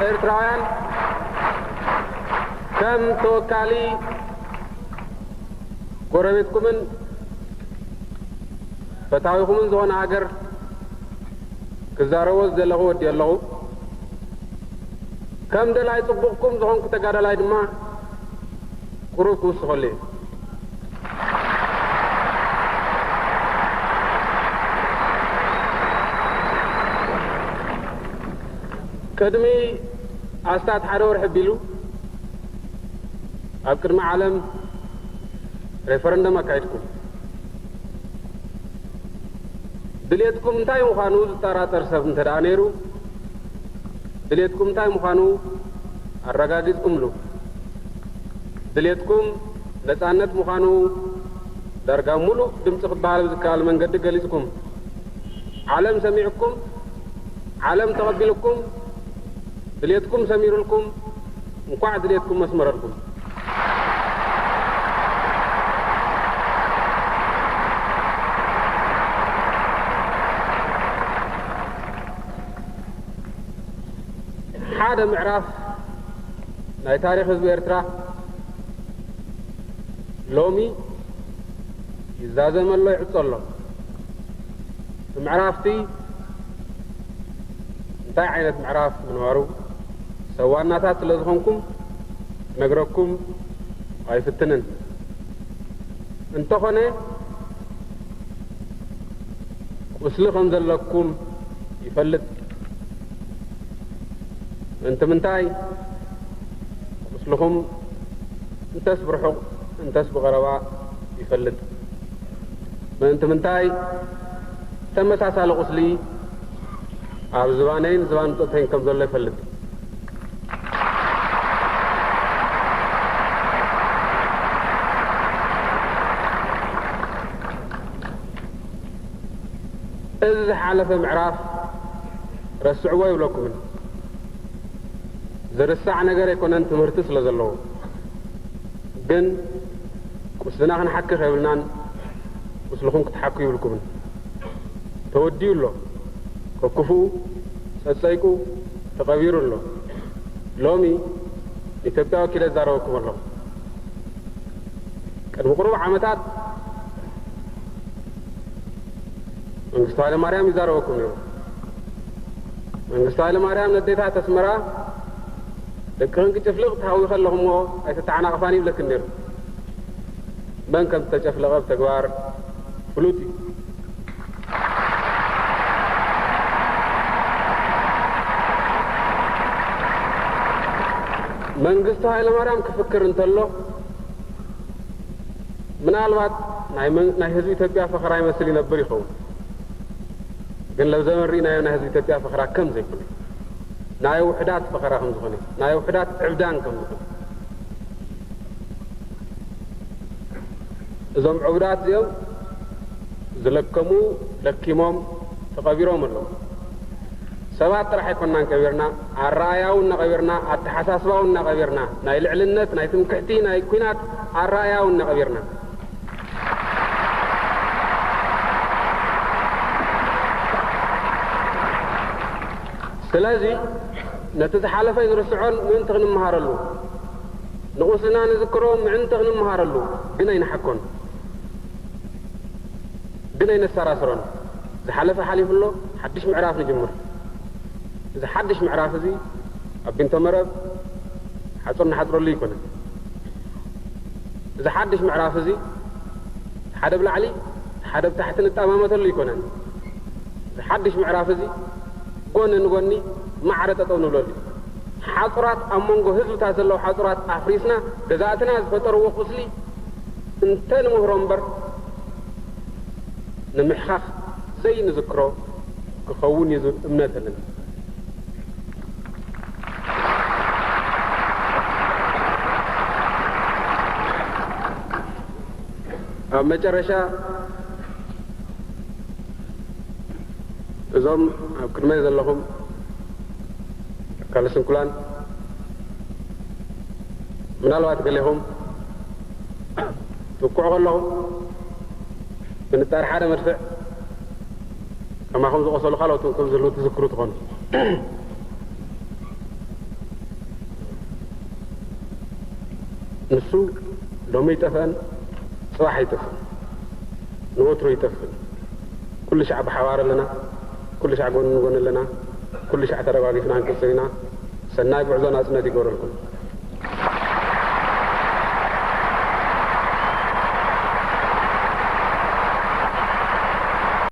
ኤርትራውያን፣ ከም ተወካሊ ጎረቤትኩምን ፈታዊኹምን ዝኾነ ሃገር ክዛረቦ ዝደለኹ ወዲ ኣለኹ። ከም ደላይ ጽቡቕኩም ዝኾንኩ ተጋዳላይ ድማ ቁሩብ ክውስኸሉ እየ። ቅድሚ ኣስታት ሓደ ወርሒ ኣቢሉ ኣብ ቅድሚ ዓለም ሬፈረንደም ኣካይድኩም። ድሌትኩም እንታይ ምዃኑ ዝጠራጠር ሰብ እንተ ደኣ ነይሩ፣ ድሌትኩም እንታይ ምዃኑ ኣረጋጊጽኩምሉ። ድሌትኩም ነጻነት ምዃኑ ዳርጋ ሙሉእ ድምጺ ክበሃል ብዝከኣል መንገዲ ገሊጽኩም። ዓለም ሰሚዕኩም፣ ዓለም ተቐቢልኩም፣ ድሌትኩም ሰሚሩልኩም፣ እንኳዕ ድሌትኩም መስመረልኩም። ሓደ ምዕራፍ ናይ ታሪኽ ህዝቢ ኤርትራ ሎሚ ይዛዘም ኣሎ፣ ይዕጾ ኣሎ። እቲ ምዕራፍቲ እንታይ ዓይነት ምዕራፍ ምንባሩ ሰብ ዋናታት ስለ ዝኾንኩም ክነግረኩም ኣይፍትንን። እንተኾነ ቁስሊ ከም ዘለኩም ይፈልጥ። ምእንቲ ምንታይ? ቁስልኹም እንተስ ብርሑቕ እንተስ ብቐረባ ይፈልጥ። ምእንቲ ምንታይ? ተመሳሳሊ ቁስሊ ኣብ ዝባነይን ዝባን ብጾተይን ከም ዘሎ ይፈልጥ። እዚ ዝሓለፈ ምዕራፍ ረስዕዎ ይብለኩምን። ዝርሳዕ ነገር ኣይኮነን፣ ትምህርቲ ስለ ዘለዎ። ግን ቁስልና ክንሓክኽ የብልናን፣ ቁስልኹም ክትሓኩ ይብልኩምን። ተወዲኡ ኣሎ። ከክፉኡ ጸጸይቁ ተቐቢሩ ኣሎ። ሎሚ ንኢትዮጵያ ወኪለ እዛረበኩም ኣለኹ። ቅድሚ ቁሩብ ዓመታት መንግስቱ ሃይለማርያም ይዛረበኩም ነይሩ። መንግስቱ ሃይለማርያም፣ ነዴታት ኣስመራ ደቅኽን ክጭፍልቕ ተሃዊኸ ኣለኹ እሞ ኣይትተዓናቕፋን ይብለክን ነይሩ። መን ከም ዝተጨፍለቐ ብተግባር ፍሉጥ እዩ። መንግስቱ ሃይለማርያም ክፍክር እንተሎ፣ ምናልባት ናይ መን-፣ ናይ ህዝቢ ኢትዮጵያ ፈኸራ ይመስል ይነብር ይኸውን። ግን ለብ ዘመን ርኢናዮ ናይ ህዝቢ ኢትዮጵያ ፈኸራ ከም ዘይኮነ፣ ናይ ውሑዳት ፈኸራ ከም ዝኾነ፣ ናይ ውሑዳት ዕብዳን ከም ዝኾነ፣ እዞም ዕቡዳት እዚኦም ዝለከሙ ለኪሞም ተቐቢሮም ኣለዉ። ሰባት ጥራሕ ኣይኮናን ቀቢርና፣ ኣረኣእያ እውን እናቐቢርና፣ ኣተሓሳስባ እውን እናቐቢርና፣ ናይ ልዕልነት፣ ናይ ትምክሕቲ፣ ናይ ኲናት ኣረኣእያ እውን እናቐቢርና። ስለዚ ነቲ ዝሓለፈ ኣይንርስዖን፣ ምእንቲ ክንመሃረሉ፣ ንቑስልና ንዝክሮ ምእንቲ ክንመሃረሉ ግን ኣይንሓኮን። ግን ኣይነሰራስሮን። ዝሓለፈ ሓሊፉ ኣሎ፣ ሓድሽ ምዕራፍ ንጅምር። እዚ ሓድሽ ምዕራፍ እዚ ኣብ ቢንቶ መረብ ሓጹር ንሓጽረሉ ኣይኮነን። እዚ ሓድሽ ምዕራፍ እዚ ሓደ ብላዕሊ ሓደ ብታሕቲ ንጠማመተሉ ኣይኮነን። እዚ ሓድሽ ምዕራፍ እዚ ጎኒ ንጎኒ ማዕረ ጠጠው ንብለሉ። ሓጹራት፣ ኣብ መንጎ ህዝብታት ዘለዉ ሓጹራት ኣፍሪስና፣ ገዛእትና ዝፈጠርዎ ቁስሊ እንተ ንምህሮ እምበር፣ ንምሕኻኽ ዘይንዝክሮ ክኸውን እዩ ዝብል እምነት ኣለኒ። ኣብ መጨረሻ፣ እዞም ኣብ ቅድመይ ዘለኹም ኣካለ ስንኩላን፣ ምናልባት ገሌኹም ትውቅዑ ከለኹም፣ ብንጣር ሓደ መድፍዕ ከማኹም ዝቆሰሉ ካልኦት እውን ከም ዘለዉ ትዝክሩ ትኾኑ። ንሱ ሎሚ ይጠፍእን ጽባሕ ይጠፍእን፣ ንወትሩ ይጠፍእን። ኩሉ ሻዕ ብሓባር ኣለና፣ ኩሉ ሻዕ ጎን ንጎን ኣለና፣ ኩሉ ሻዕ ተደጋጊፍና ክንቅጽል ኢና። ሰናይ ጉዕዞ ናጽነት ይገብረልኩም።